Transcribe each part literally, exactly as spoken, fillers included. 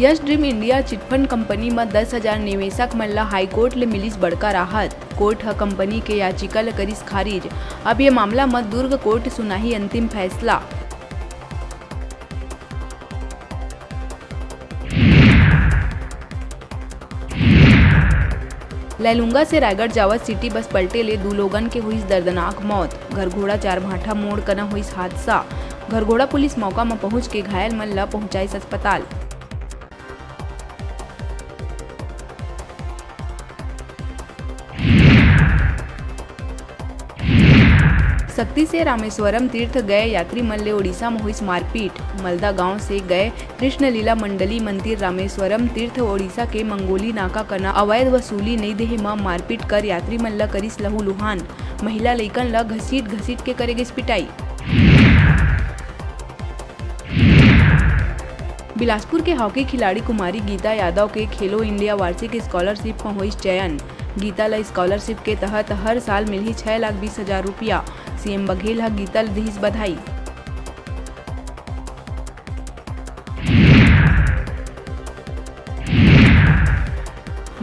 Yes dream India chit fund company म दस हजार निवेशक मन ल हाईकोर्ट ले मिलिस बड़का राहत। कोर्ट ह कंपनी के याचिका ल करिस खारिज। अब ये मामला म दुर्ग कोर्ट सुनाही अंतिम फैसला। लैलूंगा से रायगढ़ जावत सिटी बस पलटे ले दू लोगन के होइस दर्दनाक मौत। घरघोड़ा चारभाठा मोड़ कना होइस हादसा। घरघोड़ा पुलिस मौका म पहुंच के घायल मन ल पहुंचाइस अस्पताल। सक्ती से रामेश्वरम तीर्थ गए यात्री मन ले ओडिशा म होइस मारपीट। मलदा गांव से गए कृष्णलीला मंडली मंदिर रामेश्वरम तीर्थ ओडिशा के मंगोली नाका कना अवैध वसूली नइ देहे म मारपीट कर यात्री मन ल करिस लहूलुहान। महिला लइकन ल घसीट घसीट के करे गिस पिटाई। बिलासपुर के हॉकी खिलाड़ी कुमारी गीता यादव के खेलो इंडिया वार्षिक स्कॉलरशिप म होइस चयन। गीता ल स्कॉलरशिप के तहत हर साल मिलही छह लाख बीस हजार रुपया। सीएम बघेल ह गीता ल दिहिस बधाई।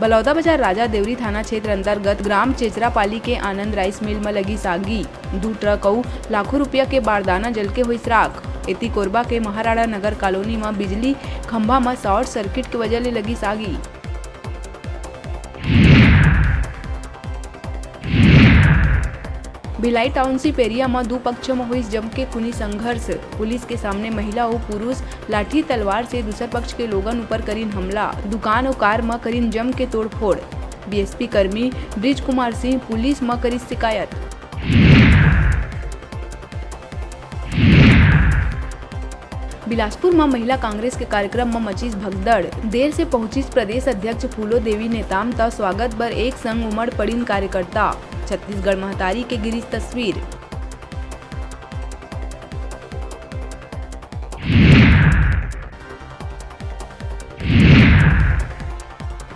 बलौदाबाजार राजा देवरी थाना क्षेत्र अंतर्गत ग्राम चेचरापाली के आनंद राइस मिल म लगिस आगी। दू ट्रक अउ लाखों रुपया के बारदाना जल के होइस राख। एती कोरबा के महाराणा नगर कॉलोनी म बिजली खंभा म शॉर्ट सर्किट के वजह ले लगिस आगी। भिलाई टाउनशिप एरिया म दू पक्ष म होइस जम के खूनी संघर्ष। पुलिस के सामने महिला अउ पुरुष लाठी तलवार से दूसर पक्ष के लोगन ऊपर करिन हमला। दुकान अउ कार म करिन जम के तोड़फोड़। बीएसपी कर्मी बृज कुमार सिंह पुलिस म करिस शिकायत। बिलासपुर म महिला कांग्रेस के कार्यक्रम म मचिस भगदड़। देर से पहुंचिस प्रदेश अध्यक्ष फूलो देवी नेताम, त स्वागत बर एक संग उमड़ पड़िन कार्यकर्ता। छत्तीसगढ़ महतारी के गिरिस तस्वीर।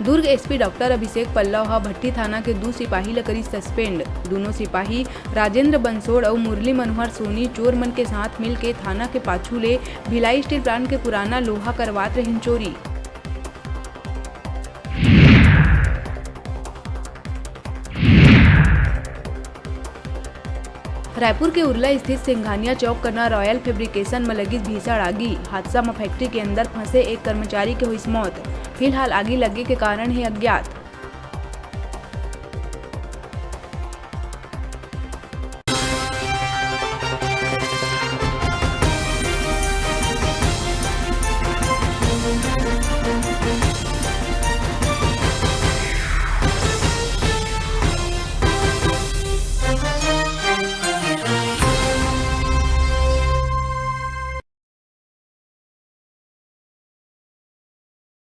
दुर्ग एसपी डॉक्टर अभिषेक पल्लव ह भट्ठी थाना के दू सिपाही ल करिस सस्पेंड। दूनों सिपाही राजेंद्र बंसोड़ अउ मुरली मनोहर सोनी चोर मन के साथ मिलके थाना के पाछू ले भिलाई स्टील प्लांट के पुराना लोहा करवात रहिन चोरी। रायपुर के उरला स्थित सिंघानिया चौक कना रॉयल फैब्रिकेशन म लगिस भीषण आगी। हादसा म फैक्ट्री के अंदर फंसे एक कर्मचारी के होइस मौत। फिलहाल आगी लगे के कारण हे अज्ञात।